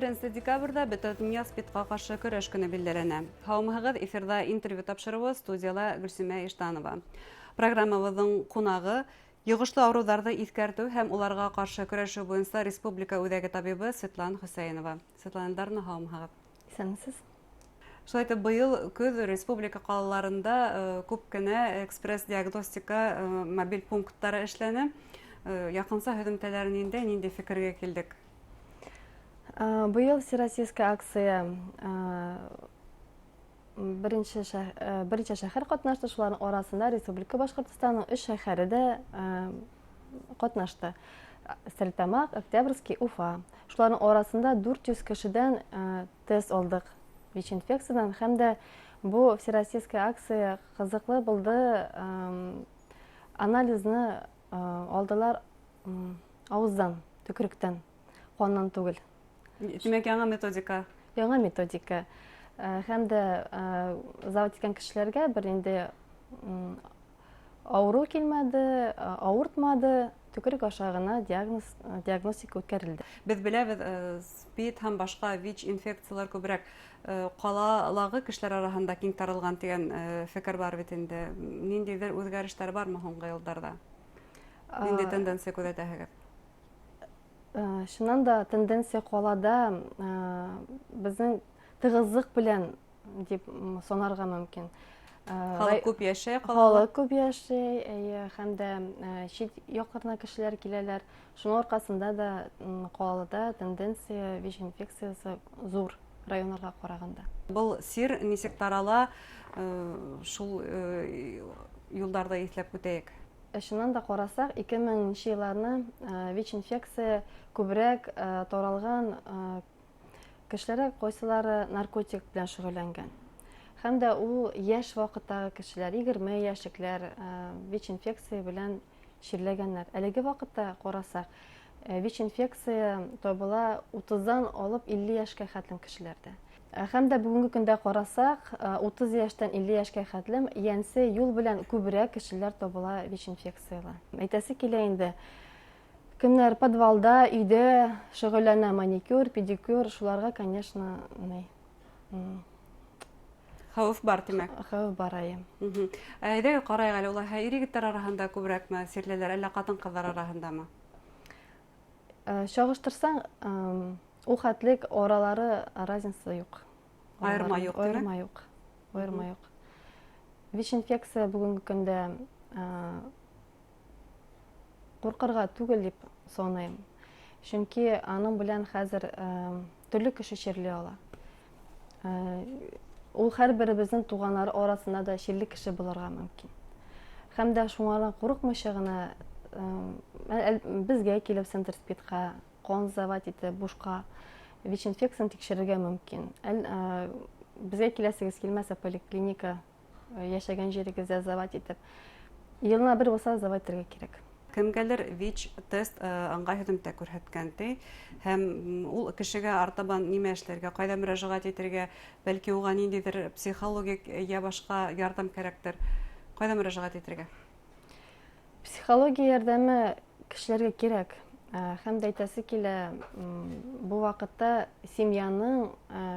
Беренсе декабрҙә Бөтә донъя СПИДҡа ҡаршы көрәш көнө билдәләнә. Һаумыһығыҙ, эфирҙа интервью тапшырыуы, студияла Гөлсимә Иштанова. Программабыҙҙың ҡунағы йоғошло ауырыуҙарҙы иҫкәртеү һәм уларға ҡаршы көрәшеү буйынса республика үҙәге табибы Светлана Хөсәйенова. Светлана Илдаровна, һаумыһығыҙ. Иҫәнмеһеҙ. Шулай итеп, быйыл көҙ республика ҡалаларында күп кенә экспресс-диагностика мобиль пункттары эшләне. Яҡынса һөҙөмтәләре ниндәй, ниндәй фекергә килдек? Быйыл всероссийская акция беренче берничә шәһәр ҡатнашты, шуларның арасында Республика Башҡортостанның өс шәһәре дә ҡатнашты. Стәрлетамаҡ, Октябрьский, Уфа. Шуларның арасында 400 кешедән тест алдыҡ ВИЧ-инфекциянан, һәм дә бу всероссийская акция ҡыҙыҡлы булды. Анализны алдылар ауыҙҙан, төкөрөктән, ҡаннан түгел. Тимәк, яңы методика. Яңы методика. Һәм дә сдавать иткән кешеләргә бер инде ауырыу килмәде, ауыртмады, төкөрөк аша ғына диагноз, диагностика үткәрелде. Беҙ беләбеҙ, СПИД һәм башҡа ВИЧ инфекциялар күберәк ҡалалағы кешеләр араһында киң таралған тигән фекер бар бит инде. Ниндәйҙер үҙгәрештәр бармы һуңғы йылдарҙа? Ниндәй тенденция күҙәтәһегеҙ? Чыннан да, тенденция ҡалада беҙҙең тығыҙлыҡ белән дип санарға мөмкин. Халыҡ күп йәшәй ҡалала. Халыҡ күп йәшәй, эйе, һәм дә сит яҡтарҙан кешеләр киләләр. Шуның арҡаһында да ҡалала тенденция ВИЧ инфекцияһы ҙур райондарға ҡарағанда. Был сир нисек тарала, шул юлдарҙы иҫләп үтәйек. Чыннан да ҡарасаҡ, 2000 йылларны ВИЧ-инфекция күберәк таралған кешеләр, ҡайсылары наркотик белән шөғөлләнгән. Һәм дә ул йәш ваҡыттағы кешеләр, 20 йәшлекләр ВИЧ-инфекция белән сирләгәннәр. Әлеге ваҡытта ҡарасаҡ, ВИЧ-инфекция табыла 30-дан алып 50 йәшкә хәтлем кешеләрҙә. Һәм дә бөгөнгө көндә ҡарасаҡ, 30 йәштән 50 йәшкә хәтлем йәнсе юл белән күберәк кешеләр табыла ВИЧ-инфекциялы. Әйтәсе килә инде, кемдәр подвалда, өйҙә шөғөлләнә, маникюр, педикюр, шуларға, конечно, ни, Хәүеф бар, тимәк. Хәүеф бар, әйе. Әйҙәгеҙ ҡарайыҡ әле, улайһа ир-егеттәр араһында күберәкме сирлеләр, әллә ҡатын-ҡыҙҙар араһындамы? Чагыштырсаң, ул хәтлек аралары разница юҡ. Айырма юҡ, тимәк? Айырма юҡ. Айырма юҡ. ВИЧ-инфекция бөгөнгө көндә ҡурҡырға түгел тип санайым. Сөнки аның белән хәҙер төрлө кеше сирләй ала. Ул һәр беребеҙҙең туғаннары арасында да сирле кеше булырға мөмкин. Һәм дә шуңарҙан ҡурҡмайса ғына беҙгә килеп центр СПИДҡа ҡан сдавать итеп бушҡа ВИЧ-инфекцияны тикшерергә мөмкин. Беҙгә киләсегеҙ килмәсә, поликлиника йәшәгән ерегеҙҙә сдавать итеп, йылына бер булса сдавать итергә кәрәк. Кемгәлер ВИЧ-тест ыңғай һөҙөмтә күрһәткән ти, һәм ул кешегә артабан нимә эшләргә, ҡайҙа мөрәжәғәт итергә, бәлки уға ниндәйҙер психологик йә башҡа ярҙам кәрәктер, ҡайҙа мөрәжәғәт итергә? Психология ярҙамы кешеләргә кәрәк. Һәм дә әйтәсе килә, был ваҡытта семьяның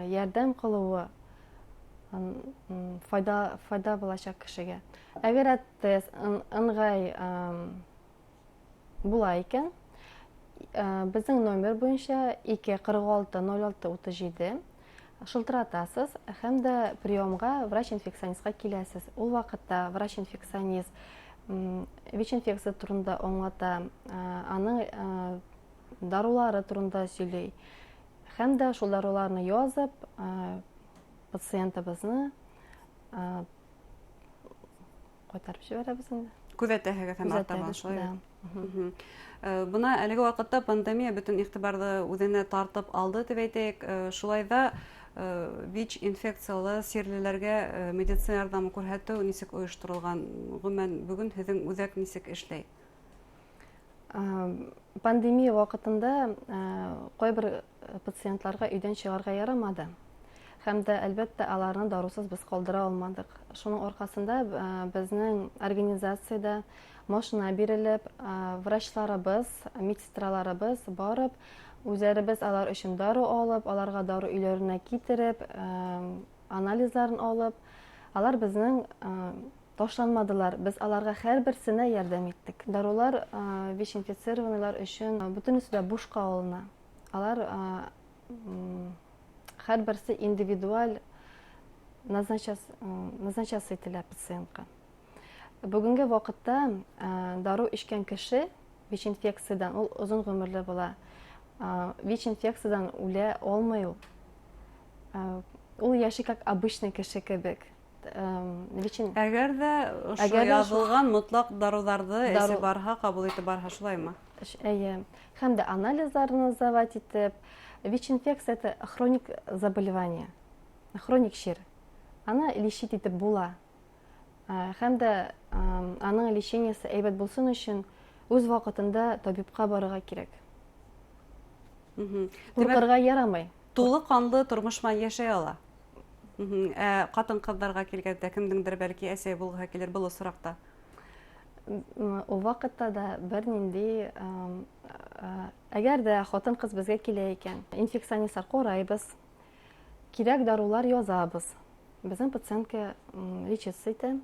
ярҙам ҡылыуы файҙа буласаҡ кешегә. Әгәр тест ыңғай була икән, беҙҙең номер буйынса 2 46 06 37 шылтыратасыз һәм дә приемға врач-инфекционистҡа киләсез. Ул ваҡытта врач-инфекционист ВИЧ-инфекция турында аңлата, аның дарулары турында һөйләй. Һәм дә шул даруларны язып, пациентыбыҙны ҡайтарып ебәрәбеҙ инде. Күҙәтәһегеҙ һәм артабан Күҙәтәбеҙ, шулай да. бит? Бына әлеге ваҡытта пандемия бөтөн иғтибарҙы үҙенә тартып алды тип әйтәйек. Шулай ҙа ВИЧ инфекциялы сирлеләргә медицина ярҙамы күрһәтеү нисек ойошторолған? Ғөмүмән, бөгөн һеҙҙең үҙәк нисек эшләй? Пандемия ваҡытында ҡайбер пациентларға өйҙән сығырға ярамады. Һәм дә, әлбәттә, аларны дарыусыз беҙ ҡалдыра алманыҡ. Шуның арҡаһында беҙҙең организацияда машина бирелеп, врачларыбыҙ, медсестраларыбыҙ барып, Үзләребез алар өчен дару алып, аларга дару өйләренә китереп, анализларын алып, алар безнең ташланмадылар. Без аларга һәрберсенә ярдәм иттек. Дарулар ВИЧ-инфицированныйлар өчен бөтенесе дә бушка алына. Алар һәрберсе индивидуаль назначаться ителә пациентка. Бүгенге вакытта дару эчкән кеше ВИЧ-инфекциядән ул озын гомерле була. ВИЧ-инфекциядән үлә алмый ул. Ул яши как обычный кеше кебек. Әгәр дә ошо язылган мотлак даруларны эчеп барһа, кабул итеп барһа, шулаймы? Әйе. Һәм дә анализларны сдавать итеп, ВИЧ-инфекция это хроник заболевание, хроник чир. Аны лечить итеп була. Һәм дә аның лечениесе әйбәт булсын өчен үз вакытында табибка барырга кирәк. Куркырга ярамый. Тулы канлы тормыш белән яшәй ала. Ә хатын-кызларга килгәндә, кемнеңдер бәлки әсәй булгыһы килер был осракта. Ул вакытта да бернинди, әгәр дә хатын-кыз безгә килә икән, инфекционистлар карайбыз, кирәк дарулар язабыз. Безнең пациентка лечиться итә.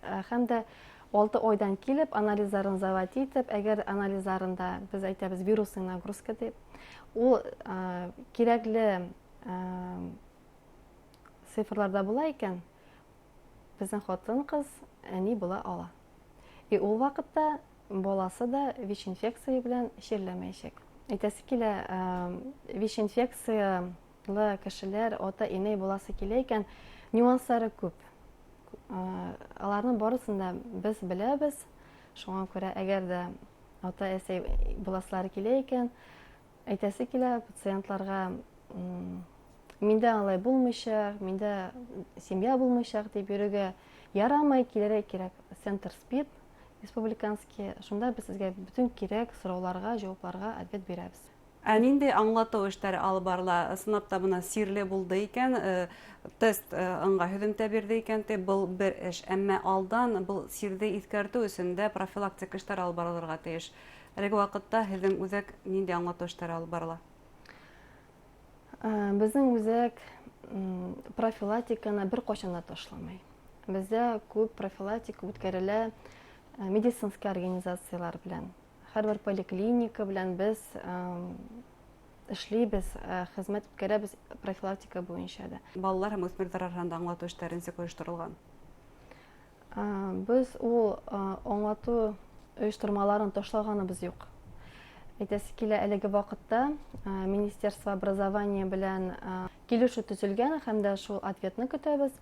Һәм дә 6 айдан килеп, анализларын сдавать итеп, әгәр анализларында без әйтәбез вирусный нагрузка дип, ул кирәкле цифрларда була икән, безнең хатын-кыз әни була ала. И ул вакытта баласы да ВИЧ-инфекция белән чирләмәячәк. Әйтәсе килә, ВИЧ-инфекциялы кешеләр ата-инәй буласы килә икән, нюанслары күп. Аларның барысын да без беләбез. Шуңа күрә әгәр дә ата-әсәй буласылары килә икән, әйтәсе килә пациентларга, миндә алай булмыйчак, миндә семья булмыйчак дип йөрергә ярамый, килергә кирәк. Центр СПИД республиканский, шунда без сезгә бөтен кирәк сорауларга, җавапларга ответ бирәбез. Ә нинди аңлату эшләре алып барыла? Сынап та бына сирле булды икән, тест ыңга һөҙөмтә бирде икән, ти, был бер эш. Әмма алдан был сирҙе иҫкәртеү өсөн дә профилактик эштәр алып барылырға тейеш. Әлеге ваҡытта һеҙҙең үҙәк нинди аңлатыу эштәре алып барыла? Беҙҙең үҙәк профилактиканы бер ҡасан да ташламай. Беҙҙә күп профилактика үткәрелә медицинский организациялар белән. Һәр бер поликлиника белән без эшлибез, хеҙмәт үткәрәбеҙ профилактика буйынса да. Балалар һәм үҫмерҙәр араһында аңлатыу эштәре нисек ойошторолған? Беҙ ул аңлатыу ойоштормаларын ташлағаныбыҙ юҡ. Әйтәсе килә, әлеге ваҡытта Министерство образования белән килешеү төҙөлгән һәм дә шул ответны көтәбеҙ.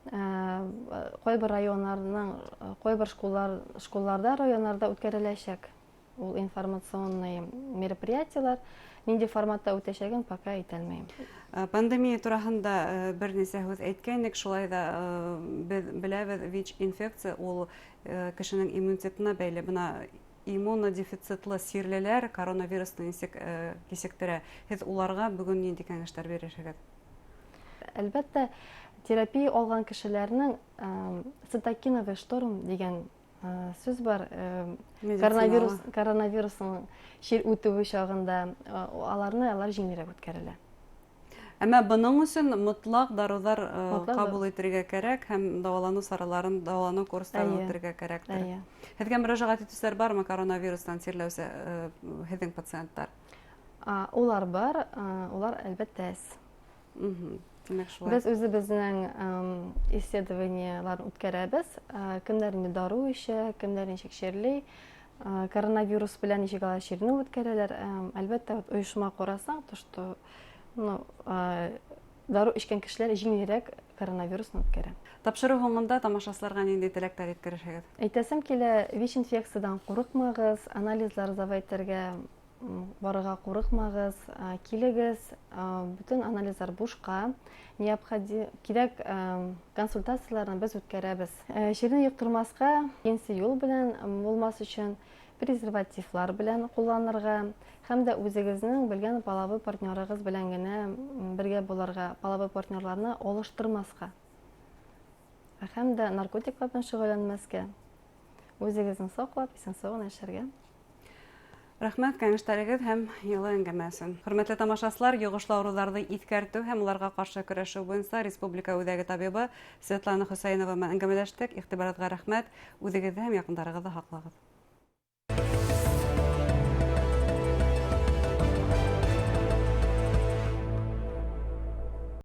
Ҡайбер районнарның, ҡайбер школларҙа, районнарҙа үткәреләсәк ул информационный мероприятиелар. Ниндәй форматта үтәсәген пока әйтә алмайым. Пандемия тураһында бер нисә һүҙ әйткәйнек, шулай да беҙ беләбеҙ, ВИЧ-инфекция ул кешенең иммунитетына бәйле. Бына иммунодефицитлы сирлеләр коронавирусны нисек кисектерә? Һеҙ уларға бөгөн ниндәй кәңәштәр бирерһегеҙ? Әлбәттә, терапия алған кешеләрнең цитокиновый шторм дигән сүз бар. Медицинала. Коронавирусның чир үтеүе чагында аларны алар җиңелрәк үткәрелә. Әммә бының өсөн мотлаҡ дарыуҙар Мотлаҡ ҡабул итергә кәрәк һәм дауаланыу сараларын, дауаланыу курстарын үтергә кәрәктер. Һеҙгә мөрәжәғәт итеүселәр бармы коронавирустан сирләүсе һеҙҙең пациенттар? Улар бар, улар әлбәттә әҙ. Тимәк, шулай. Беҙ үҙебеҙҙең исследованиелар үткәрәбеҙ. Кемдәр инде дарыу эсә, кемдәр нисек чирлей, коронавирус белән нисек алар чирне үткәрәләр. Әлбәттә, ойошма ҡараһаң, то что, дарыу эскән кешеләр җиңелрәк коронавирусны үткәрә. Тапшырыу һуңында тамашасыларға ниндәй теләктәр еткерерһегеҙ? Әйтәсем килә, ВИЧ-инфекциядан ҡурҡмағыҙ, анализлар сдавать итергә барырға ҡурҡмағыҙ, килегеҙ, бөтөн анализлар бушҡа, кирәк консультацияларны беҙ үткәрәбеҙ. Чирне йоҡтормаҫҡа, енси юл белән булмаҫ өсөн презервативлар белән ҡулланырға һәм дә үҙегеҙҙең белгән половой партнерығыҙ белән генә бергә булырға, половой партнерларны алыштырмаҫҡа һәм дә наркотиклар белән шөғөлләнмәҫкә, үҙегеҙҙең саҡлап, иҫән-сау ғына йәшәргә. Рәхмәт кәңәштәрегеҙ һәм йылы әңгәмә өсөн. Хөрмәтле тамашасылар, йоғошлы ауырыуҙарҙы иҫкәртеү һәм уларға ҡаршы көрәшеү буйынса республика үҙәге табибы Светлана Хөсәйенова менән әңгәмәләштек. Иғтибарығыҙға рәхмәт. Үҙегеҙҙе һәм яҡындарығыҙҙы һаҡлағыҙ.